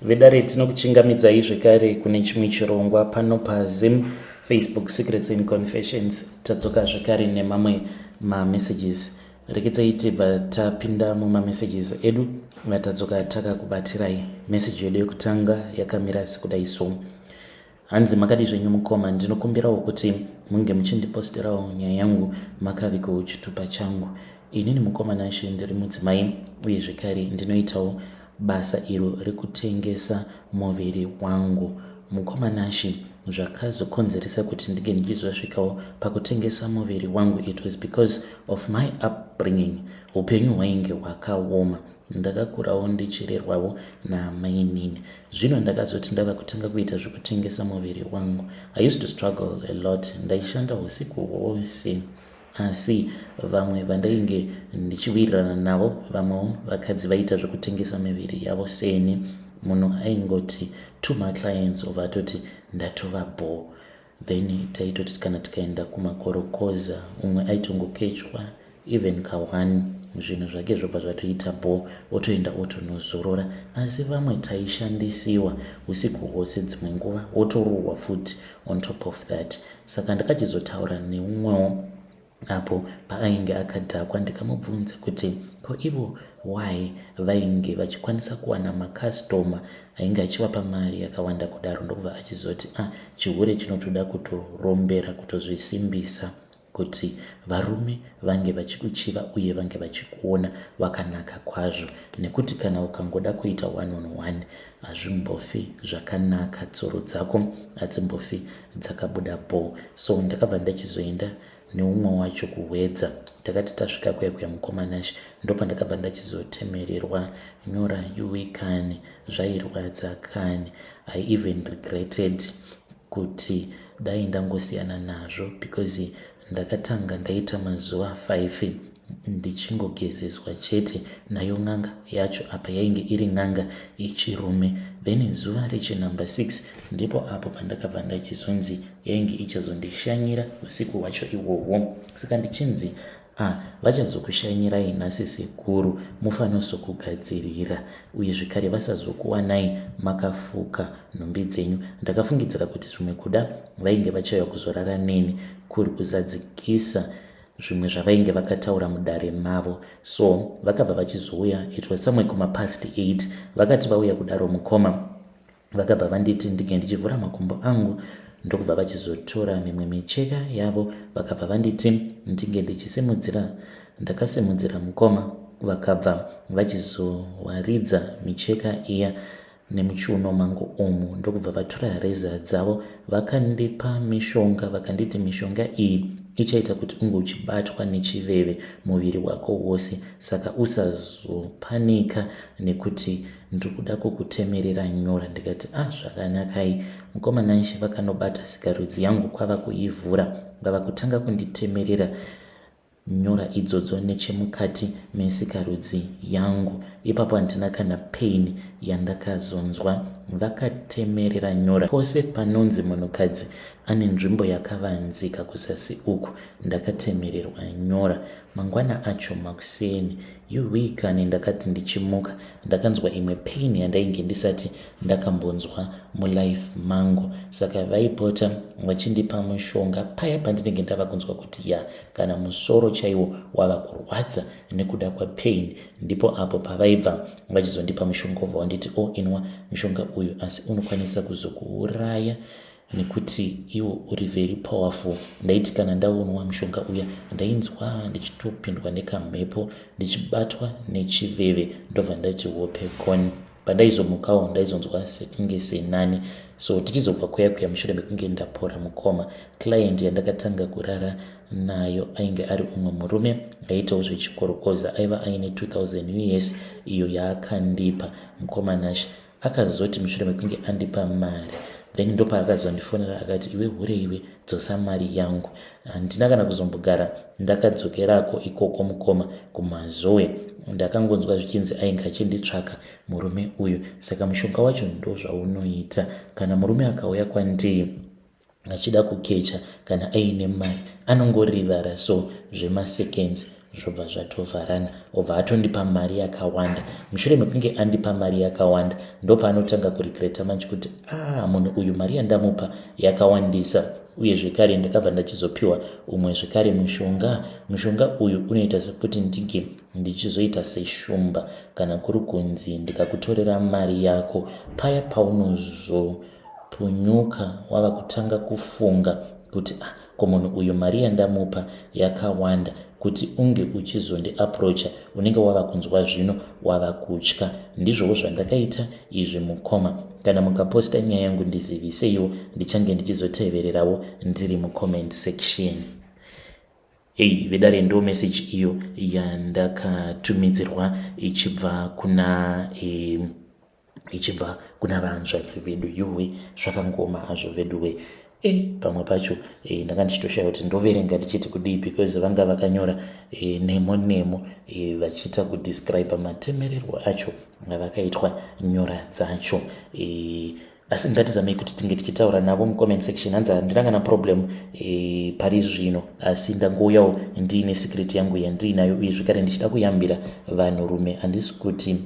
Vedare, tinokuchingamidzai zvekare kune chimwe chirongwa pano paZim Facebook Secrets and Confessions. Tadzoka zvekare nemamwe mamessages. Rekedzai tibva tapinda mumamessages edu vatadzoka takakubatirai. Message yedu yekutanga yakamira sekudai so. Hanzi, "Makadi zvenyu mukoma? Ndinokumbirawo kuti munge muchindiposterawo nyaya yangu makavigawo chitupa changu. Inini, mukoma Nashe, ndiri mudzimai uye zvekare ndinoitawo basa iro rekutengesa muviri wangu. Mukoma Nashe, zvakazokonzeresa kuti ndinge ndichizosvikawo pakutengesa muviri wangu, it was because of my upbringing. Upenyu hwainge hwakaoma. Ndakakurawo ndichirerwawo namainini. Zvino ndakazoti ndava kutanga kuita zvekutengesa muviri wangu, I used to struggle a lot. Ndaishanda usiku hwose, asi vamwe vandainge ndichiwirirana navo, vamwewo vakadzi vaita zvekutengesa miviri yavo seni, munhu aingoti to maclients obva atoti ndatova bho. Then taitoti kana tikaenda kumakorokoza, umwe aitongokechwa even ka1, zvinhu zvake zvobva zvatoita bho, otoenda otonozorora. Asi vamwe taishandisiwa usiku hwose, dzimwe nguva wotorohwa futi on top of that. Saka ndakachizotaura neumwewo apo paainge akadhakwa, ndikamubvunza kuti ko ivo why vainge vachikwanisa kuwana makastoma ainge achivapa mari yakawanda kudaro. Ndokubva achizoti, "Ah, chihure chinotoda kutorombera, kutozvisimbisa kuti varume vange vachikuchiva uye vange vachikuona wakanaka kwazvo, nekuti kana ukangoda kuita one on one hazvimbofi zvakanaka, tsoro dzako hadzimbofi dzakabuda bho." So ndakabva ndachizoenda neumwe wacho kuHwedza. Takati tasvika kuya kuya, mukoma Nashe, ndopandakabva ndachizotemererwa nyora. Yuwi kani, zvairwadza kani. I even regretted kuti dai ndangosiyana nazvo, because ndakatanga ndaita mazuva 5 ndichingogezeswa chete nayo n'anga yacho. Apa yainge iri n'anga yechirume. Then zuva rechinumber 6 ndipo apo pandakabva ndachizonzi yainge ichazondishanyira usiku hwacho ihwohwo. Saka ndichinzi, "Ah, vachazokushanyirai nhasi sekuru, mufanozokugadzirira uye zvekare vasazokuwanai makafuka nhumbi dzenyu." Ndakafungidzira kuti zvimwe kuda vainge vachauya kuzorara neni, kuri kuzadzikisa zvimwe zvavainge vakataura mudare mavo. So vakabva vachizouya. It was somewhere kumapast 8. Vakati vauya kudaro, mukoma, vakabva vanditi ndinge ndichivhura makumbo angu, ndokubva vachizotora mimwe micheka yavo, vakabva vanditi ndinge ndichisimudzira. Ndakasimudzira, mukoma, vakabva vachizowaridza micheka iya nemuchiuno mangu umu, ndokubva vatora reza dzavo, vakandipa mishonga. Vakanditi mishonga iyi ichaita kuti unge uchibatwa nechiveve muviri wako wose, saka usazopanika nekuti ndiri kuda kukutemerera nyora. Ndikati, "Ah, zvakanakai, mukoma Nashe." Vakanobata sikarudzi yangu kwava kuivhura, vava kutanga kunditemerera nyora idzodzo nechemukati mesikarudzi yangu. Ipapo handina kana pain yandakazonzwa. Vakatemerera nyora pose panonzi munhukadzi ane nzvimbo yakavanzika kuzasi uku. Ndakatemererwa nyora. Mangwana acho makuseni, yuwi kani, ndakati ndichimuka ndakanzwa imwe pain yandainge ndisati ndakambonzwa mulife mangu. Saka vaipota vachindipa mushonga paya pandinenge ndava kunzwa kuti ya, kana musoro chaiwo wava kurwadza nekuda kwapain, ndipo apo pavaibva vachizondipa mushonga, ubva wanditi, "O, oh, inwa mushonga uyu, asi unokwanisa kuzokuuraya nekuti iwo uri very powerful." Ndaiti kana ndaunwa mushonga uya, ndainzwa ndichitopindwa nekamhepo, ndichibatwa nechiveve, ndobva ndati hope gone. Pandaizomukawo ndaizonzwa sekunge senani. So tichizobva kuya kuya, mushure mekunge ndapora, mukoma, client yandakatanga kurara nayo ainge ari umwe murume aiitawo zvechikorokoza. Aiva aine 2000 US iyo yaakandipa, mukoma Nashe. Akazoti mushure mekunge andipa mari, then ndopaakazondifonera akati, "Iwe hure iwe, dzosa mari yangu." Handina kana kuzombogara ndakadzokerako ikoko, mukoma, kuMazowe. Ndakangonzwa zvichinzi ainge achinditsvaka murume uyu. Saka mushonga wacho ndo zvaunoita. Kana murume akauya kwandiri achida kukecha kana aine mari anongorivara so zvemaseconds zvobva zvatovharana obva atondipa mari yakawanda. Mushure mekunge andipa mari yakawanda ndopaanotanga kuregreta manje kuti ah munhu uyu mari yandamupa yakawandisa. Uye zvekare ndakabva ndachizopiwa umwe zvekare mushonga. Mushonga uyu unoita sekuti ndinge ndichizoita seshumba kana kuri kunzi ndikakutorera mari yako paya paunozopunyuka wava kutanga kufunga kuti ah, ko munhu uyu mari yandamupa yakawanda kuti unge uchizondiaprocha unenge wava kunzwa zvino wava kutya. Ndizvowo zvandakaita izvi mukoma. Kana mukaposta nyaya yangu ndiziviseiwo ndichange ndichizotevererawo ndiri mucomment section. Hey vedare ndo message iyo yandakatumidzirwa ichibva kuna eh, ichibva kuna vanzvadzi vedu yuwe zvakangoma hazvo veduwe e pamwe pacho e, ndanga ndichitoshaya kuti ndoverenga ndichiti kudii because vanga vakanyora e, nemo nemo e, vachiita kudescribe matemererwo acho avakaitwa nyora dzacho e, asi ngatizamei kuti tinge tichitaura navo mucomment section. Hanzi handina kana problem pari zvino, asi ndangouyawo ndiine secret yangu yandiinayo uye zvekare ndichida kuyambira vanhurume. Handisi kuti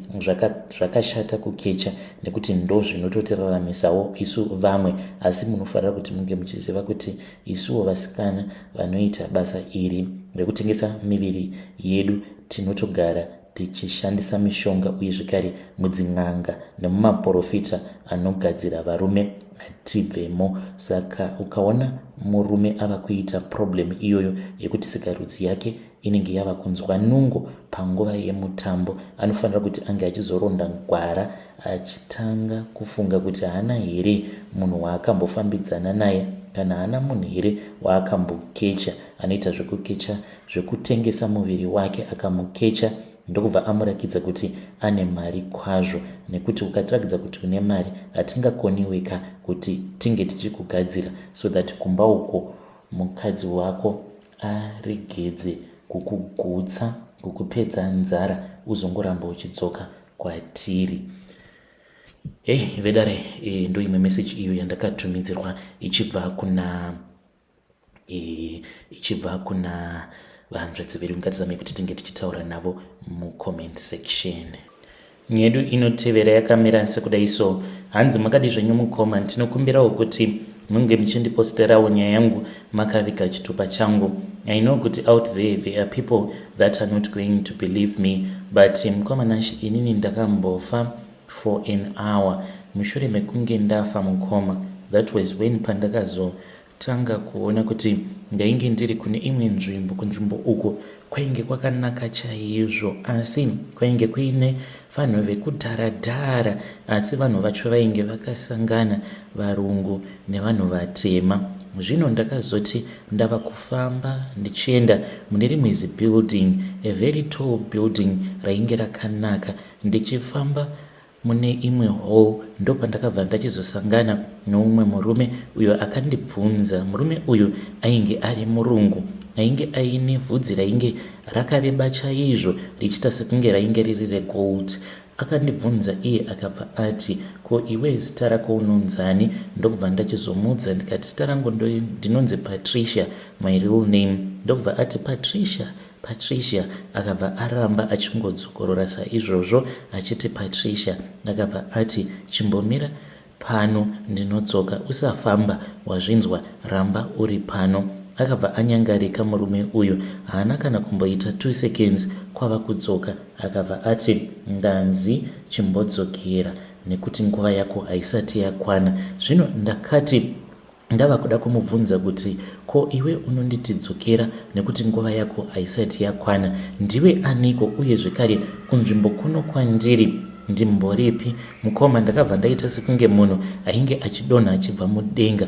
zvakashata kukecha nekuti ndo zvinototiraramisawo isu vamwe, asi munofanira kuti munge muchiziva kuti isuwo vasikana vanoita basa iri rekutengesa miviri yedu tinotogara tichishandisa mishonga uye zvekare mudzin'anga nemumaporofita anogadzira varume hatibvemo. Saka ukaona murume ava kuita problem iyoyo yekuti sikarudzi yake inenge yava kunzwa nungo panguva yemutambo, anofanira kuti ange achizoronda gwara achitanga kufunga kuti haana here munhu waakambofambidzana naye kana haana munhu here waakambokecha anoita zvekukecha zvekutengesa muviri wake akamukecha ndokubva amurakidza kuti ane mari kwazvo nekuti ukatirakidza kuti une mari hatingakoniweka kuti tinge tichikugadzira so that kumba uko mukadzi wako aregedze kukugutsa kukupedza nzara uzongoramba uchidzoka kwatiri. Hey vedare e, ndoimwe message iyo yandakatumidzirwa ichibva kuna e, ichibva kuna vahanzvadzi vedu. Ngatizamei kuti tinge tichitaura navo mucomment section. Nyedu inotevera yakamira sekudai so. Hanzi makadi zvenyu mukoma, ndinokumbirawo kuti munge muchindiposterawo nyaya yangu makaviga chitupa changu. I know kuti out there there are people that are not going to believe me, but mukoma Nash, inini ndakambofa for an hour mushure mekunge ndafa mukoma. That was when pandakazotanga kuona kuti ndainge ndiri kune imwe nzvimbo. Kunzvimbo uku kwainge kwakanaka chaizvo, asi kwainge kuine vanhu vekudhara-dhara, asi vanhu vacho vainge vakasangana varungu nevanhu vatema. Zvino ndakazoti ndava kufamba ndichienda mune rimwe zibuilding, a very tall building rainge rakanaka. Ndichifamba mune imwe hall ndopandakabva ndachizosangana noumwe murume uyo akandibvunza. Murume uyu ainge ari murungu ainge aine vhudzi rainge rakareba chaizvo richiita sekunge rainge riri regold. Akandibvunza iye akabva ati, Ko iwe zita rako unonzani? Ndokubva ndachizomuudza ndikati zita rangu ndinonzi Patricia, my real name. Ndokubva ati Patricia, Patricia akabva aramba achingodzokorora saizvozvo achiti Patricia. Akabva ati chimbomira pano ndinodzoka usafamba wazvinzwa ramba uri pano. Akabva anyangarika murume uyu haana kana kumboita two seconds kwava kudzoka akabva ati ndanzi chimbodzokera nekuti nguva yako haisati yakwana. Zvino ndakati Ndava kuda kumubvunza kuti ko iwe unonditi dzokera nekuti nguva yako haisati yakwana ndiwe aniko uye zvekare kunzvimbo kuno kwandiri ndimboripi mukoma ndakabva ndaita sekunge munhu ainge achidonha achibva mudenga.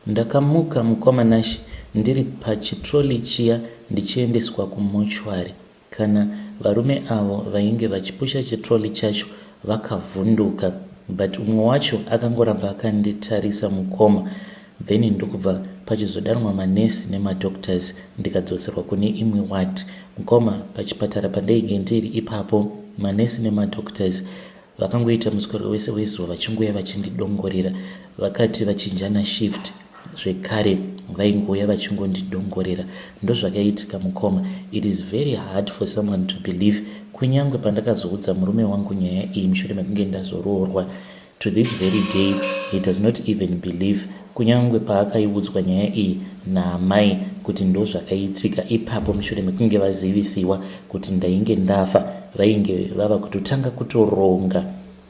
Ndakamuka mukoma Nashy ndiri pachitrolley chiya ndichiendeswa kumortuary. Kana varume avo vainge vachipusha chitrolley chacho vakavhunduka but umwe wacho akangoramba akanditarisa mukoma then ndokubva pachizodanwa manurse nemadoctors ndikadzoserwa kune imwe ward. Mukoma pachipatara pandainge ndiri ipapo manurse nemadoctors vakangoita muswero wese wezuva vachingouya vachindidongorera vakati vachinjana shift. zvekare vaingouya vachingondidongorera. Ndozvakaitika mukoma. It is very hard for someone to believe kunyangwe pandakazoudza murume wangu nyaya iyi mushure mekunge ndazoroorwa. To this very day he does not even believe kunyangwe paakaiudzwa nyaya iyi naamai kuti ndozvakaitika ipapo mushure mekunge vazivisiwa kuti ndainge ndafa vainge vava kutotanga kutoronga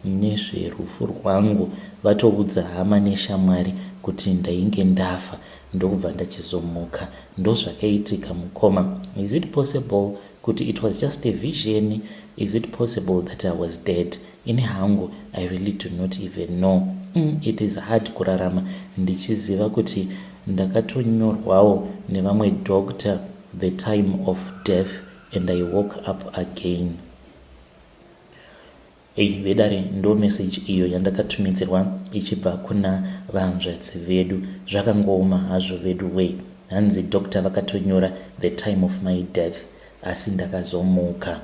nezverufu rwangu vatoudza hama neshamwari kuti ndainge ndafa ndokubva ndachizomuka. Ndozvakaitika mukoma. Is it possible kuti it was just a vision? Is it possible that I was dead? Ini hangu I really do not even know. It is hard kurarama ndichiziva kuti ndakatonyorwawo nevamwe doctor the time of death and I woke up again. Hey vedare ndo message iyo yandakatumidzirwa ichibva kuna vahanzvadzi vedu. Zvakangooma hazvo vedu wee. Hanzi doctor vakatonyora the time of my death asi ndakazomuka.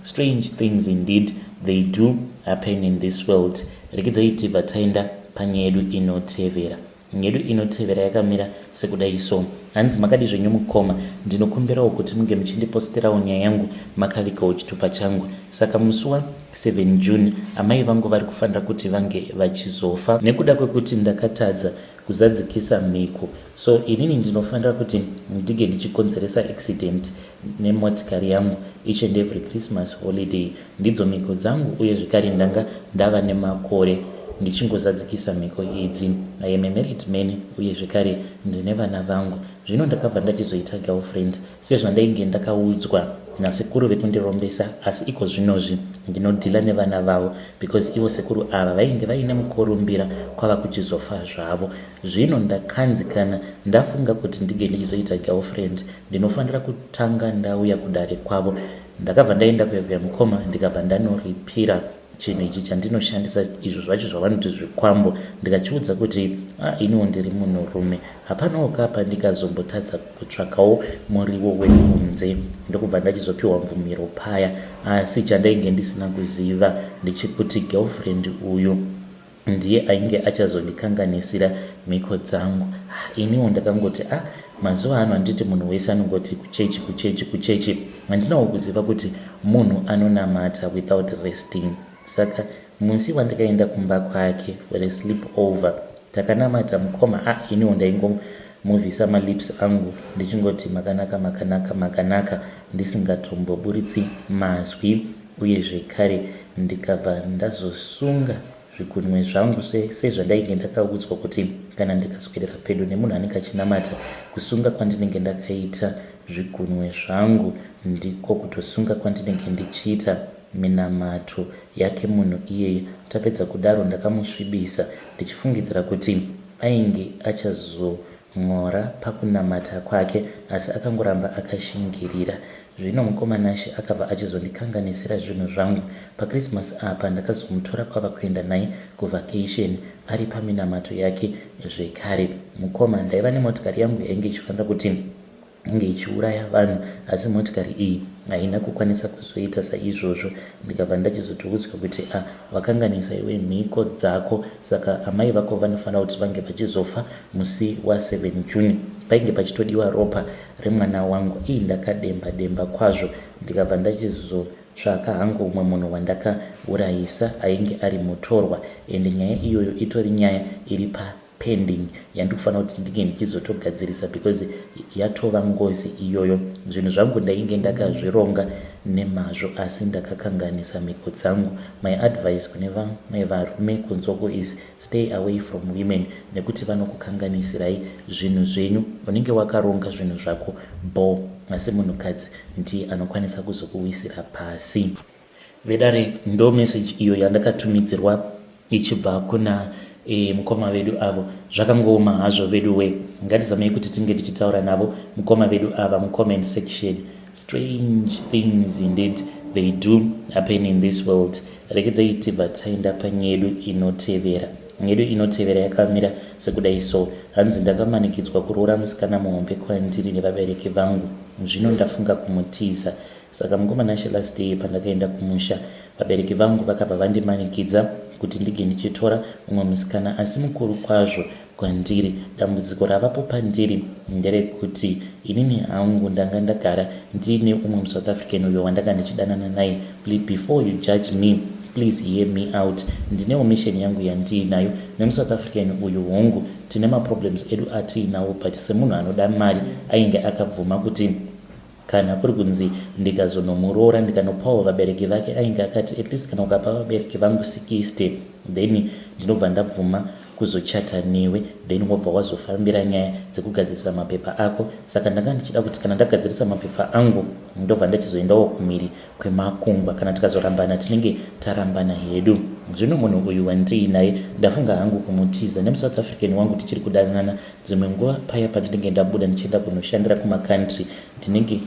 Strange things indeed they do happen in this world. Rekedzai tibva taenda panyaya yedu inotevera. Yedu inotevera yakamira sekudai so. Hanzi makadi zvenyu mukoma, ndinokumbirawo kuti munge muchindiposterawo nyaya yangu makavigawo chitupa changu. Saka musi wa 7 June amai vangu vari kufanira kuti vange vachizofa. Nekuda kwekuti ndakatadza kuzadzikisa mhiko so inini ndinofanira kuti ndige ndichikonzeresa accident nemotikari yangu each and every Christmas holiday. Ndidzo mhiko dzangu uye zvekare ndanga ndava nemakore ndichingozadzikisa mhiko idzi. I am a married man uye zvekare ndine vana vangu. Zvino ndakabva ndachizoita girlfriend sezvandainge ndakaudzwa nasekuru vekundirombesa asi ikozvinozvi ndinodhila nevana vavo because ivo sekuru ava vainge vaine mukurumbira kwava kuchizofa zvavo. Zvino ndakanzi kana ndafunga kuti ndinge ndichizoita girlfriend ndinofanira kutanga ndauya kudare kwavo. Ndakabva ndaenda kuya kuya mukoma ndikabva ndanoripira chinhu ichi chandinoshandisa izvo zvacho zvavanoti zvikwambo ndikachiudza kuti ah, iniwo ndiri munhurume hapanawo ka pandikazombotadza kutsvakawo muriwo wekunze ndokubva ndachizopiwa mvumiro paya asi chandainge ndisina kuziva ndechekuti girlfriend uyu ndiye ainge achazondikanganisira mhiko dzangu. Ah, iniwo ndakangoti ah, mazuva ano handiti munhu wese anongoti kuchechi kuchechi kuchechi. Handinawo kuziva kuti munhu anonamata without resting. Saka musi wandakaenda kumba kwake for a sleep over takanamata mukoma ah, iniwo ndaingomuvhisa malips angu ndichingoti makanaka makanaka makanaka ndisingatomboburitsi mazwi uye zvekare ndikabva ndazosunga zvigunwe zvangu sezvandainge ndakaudzwa kuti kana ndikaswedera pedo nemunhu anenge achinamata kusunga kwandinenge ndakaita zvigunwe zvangu ndiko kutosunga kwandinenge ndichiita minamato yake munhu iyeye. Tapedza kudaro ndakamusvibisa ndichifungidzira kuti ainge achazon'ora pakunamata kwake asi akangoramba akashingirira. Zvino mukoma Nashe akabva achizondikanganisira zvinhu zvangu. PaChristmas apa ndakazomutora kwava kuenda naye kuvacation ari paminamato yake zvekare. Mukoma ndaiva nemotikari yangu yainge ichifanira kuti inge ichiuraya vanhu asi motikari iyi haina kukwanisa kuzoita saizvozvo ndikabva ndachizotoudzwa kuti a ah, wakanganisa iwe mhiko dzako saka amai vako vanofanira kuti vange vachizofa musi wa7 June painge pachitodiwa ropa remwana wangu ii ndakademba demba kwazvo ndikabva ndachizotsvaka hangu umwe munhu wandakaurayisa ainge ari mutorwa ende nyaya iyoyo itori nyaya iri pa pending yandikufanira kuti ndinge ndichizotogadzirisa because yatova ngozi iyoyo zvinhu zvangu ndainge ndakazvironga nemazvo asi ndakakanganisa mhiko dzangu my advice kune vamwe varume kunzoko is Stay away from women nekuti vanokukanganisirai zvinhu zvenyu. Unenge wakaronga zvinhu zvako bho asi munhukadzi ndiye anokwanisa kuzokuwisira pasi. Vedare ndo message iyo yandakatumidzirwa ichibva kuna e, mukoma vedu avo. Zvakangooma hazvo vedu we. Ngatizamei kuti tinge tichitaura navo mukoma vedu ava mucomment section. Strange things indeed they do happen in this world. Regedzai tibva taenda panyedu inotevera. Nyedu inotevera yakamira sekudai so. Hanzi ndakamanikidzwa kuroora musikana muhombe kwandiri nevabereki vangu. Zvino ndafunga kumutiza. Saka mukoma Nashe last year pandakaenda kumusha vabereki vangu vakabva vandimanikidza kuti ndige ndichitora umwe musikana asi mukuru kwazvo. kwandiri. Dambudziko ravapo pandiri nderekuti inini hangu ndanga ndagara ndiine umwe muSouth African uyo wandanga ndichidanana naye. Before you judge me please hear me out. Ndinewo mission yangu yandiinayo nemuSouth African uyu hongu tine maproblems edu atiinawo but semunhu anoda mari ainge akabvuma kuti Kana kuri kunzi ndikazonomuroora ndikanopawo vabereki vake ainge akati at least kana ukapa vabereki vangu 60 then ndinobva ndabvuma kuzochata newe then wobva wazofambira nyaya dzekugadzirisa mapepa ako saka ndanga ndichida kuti kana ndagadzirisa mapepa angu ndobva ndachizoendawo kumhiri kwemakungwa kana tikazorambana tinenge tarambana hedu zvino munhu uyu wandiinaye ndafunga hangu kumutiza nemusouth african wangu tichiri kudanana Dzimwe nguva paya pandinenge ndabuda ndichienda kunoshandira kumacountry ndinenge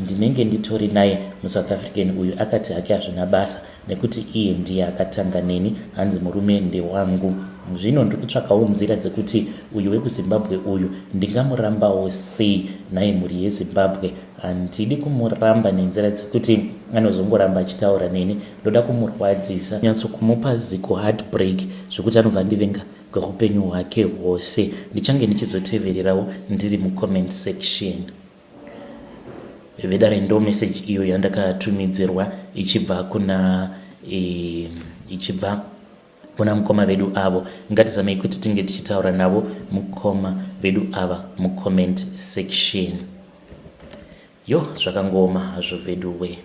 ndinenge nditori naye muSouth African uyu akati hake hazvina basa nekuti iye ndiye akatanga neni hanzi murume ndewangu. Zvino ndiri kutsvakawo nzira dzekuti uyu wekuZimbabwe uyu ndingamurambawo sei nhai mhuri yeZimbabwe. Handidi kumuramba nenzira dzekuti anozongoramba achitaura neni ndoda kumurwadzisa nyatso kumupa ziku heartbreak zvekuti anobva andivenga kwehupenyu hwake hwose. Ndichange ndichizotevererawo ndiri mucomment section. Vedare ndo message iyo yandakatumidzirwa ichibva kuna e, ichibva kuna mukoma vedu avo. Ngatizamei kuti tinge tichitaura navo mukoma vedu ava mucomment section. Yo zvakangooma hazvo veduwe.